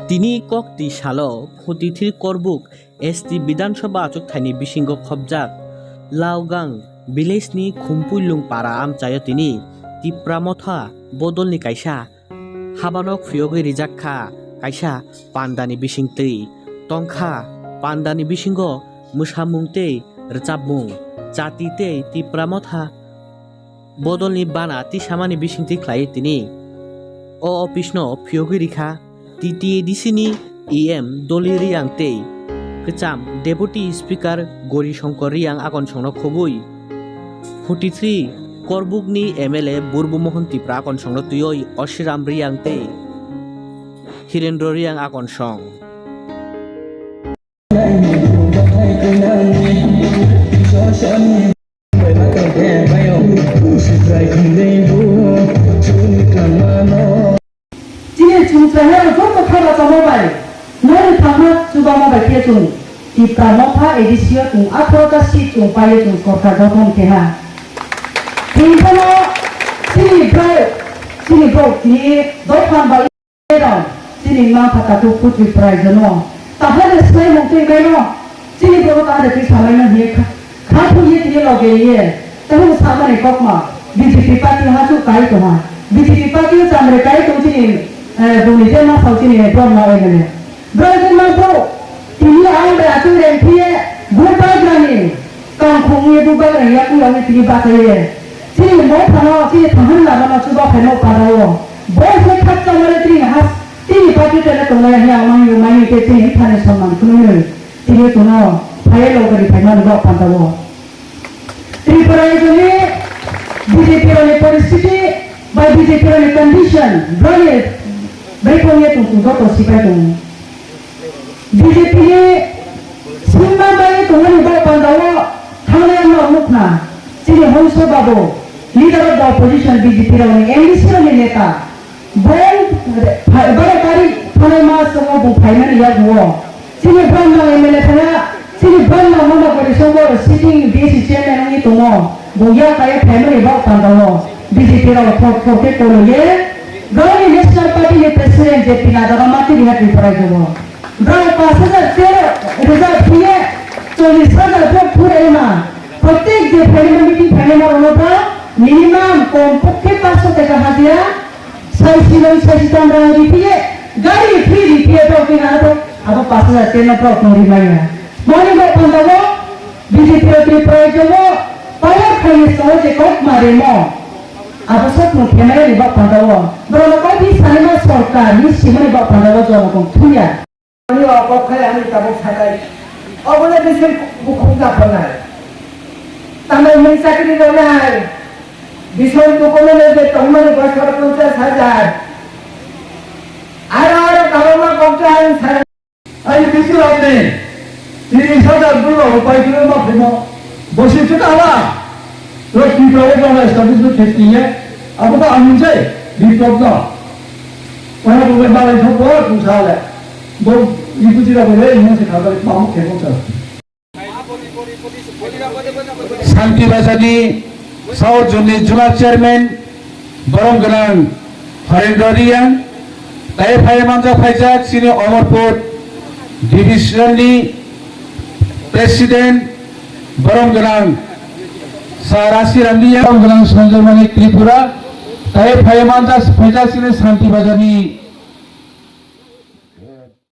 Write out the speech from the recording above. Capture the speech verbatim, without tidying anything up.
Tini kok twi salo forty three Korbuk S T Bidhan Sabha achukthai ni bisingo khopjak Laogang village ni Khumpuilung para amchaio tini Tipra Motha bodol ni kaisa habanok phiyogwi rijak kha, kaisa panda ni bisingtwi tong kha. Panda ni bisingo mwsamung tei rwchapmung, chati tei Tipra Motha bodolni bana tisamani bisingtwi khlaiwi tini o office no phiyogwi rikha. T T A D C ni E M Doli Riang tei kwcham Deputy Speaker Gori Shankar Riang akonsongno khobwi forty three Korbukni M L A Burbu Mohon Tipra akonsongno twiwi Oshiram Riang tei Hirendra Riang akonsong. Chini chwngsairok joto khaba tongma bai, noni thangma chubama bai khe chwng Tipra Motha A D C o chwng atharo ta seat chwng paiwi chwng sorkar gothon keha. Hinkheno chini bwrwi, chini borok tini dophan bai rok, chini mma pha takhuk putri prai jono. Tahade swlaimung twi maino, chini borok tahade twi salaino hinwi kha, kha thung ye tini loge ye. Tahung samani kokma, B J P party ha chu kai tongha. B J P party o chamre kai tong chini, eh, bumni je ma sao chini borok ma M L A. Borok je ma borok, tini ang bai achuk reng phiye, bo bagrani, kangkhung ye bo bagrani yakung yakung tini bachaye. Chini mo phano, chini thahan lama no chuba phaino parao. Bo se khak chamare chini has, chini party tene tongnai ya mani mani ke chini thani samman kunui. Tini kuno phai lo gari phai man ba panda wo. Tripura ni B J P ni poristiti bai B J P ni condition bani bai kong ye tung tung joto sipai tung. B J P ni singma bai tung ni ba panda wo thang ya ma mukna. Chini Hongso Babu, leader of the opposition B J P ni M D C ni neta. Bong, bare tari thonai ma songo bung phaimani yaguo. Chini bang nang M L A thaya, chini bang nang mama gori songo sitting D C chairman wngwi tongo. Bung ya kaya phaimani bak pandao. B J P rok thok thok khe kolo ye. Gaoni National Party ni president J P Nadda rok mati riha Tripura jogo. Bang pash hajar tero rijak phiye, chollish hajar vote phure ma. Protek je phaimani meeting phaimani rok no bang minimum kom pokhe pash sho taka hajia. Sai silong sai sitam rang ripiye, gari free ripiye to kina to, abo pash hajar ten no to kong rimaya. Moni bo panda bo, B J P rok ni prayojo bo, power khaini songo je kok ma remo. Abo sok no khemaya ni bo panda bo. Bro no kok ni sani ma sorkar ni simo ni bo panda bo jono kong thuya. Ani o kok khai ani tabuk sakai. Obo le bising bukhuk na phanai. Tamai hwn chakri rwnai. Bising bukhuk le je tongmani bosor ponchas hajar. Aro aro kabangma kok khai ang sarai. Ani bising rokni tiris hajar bwrwi rok pai kilo ma phaimo. Bosi chwng ala. Rok Tripura o bana establishment khe tiye. Abo to ang hwn se Biplop no. Wana bo bai malai thok bo kung sa le. Bo ibu jira bo le ina se khabai mamu khe bo sa. Santi Bazar ni South Zone ni Zonal Chairman Borom Gwnang Harendra Reang, tai phai manjak phaijak chini Omorpur Division ni President Borom Gwnang Sir Asiram Reang, Borom Gwnang Sanjay Manik Tripura, tai phai manjak phaijak chini Santi Bazar ni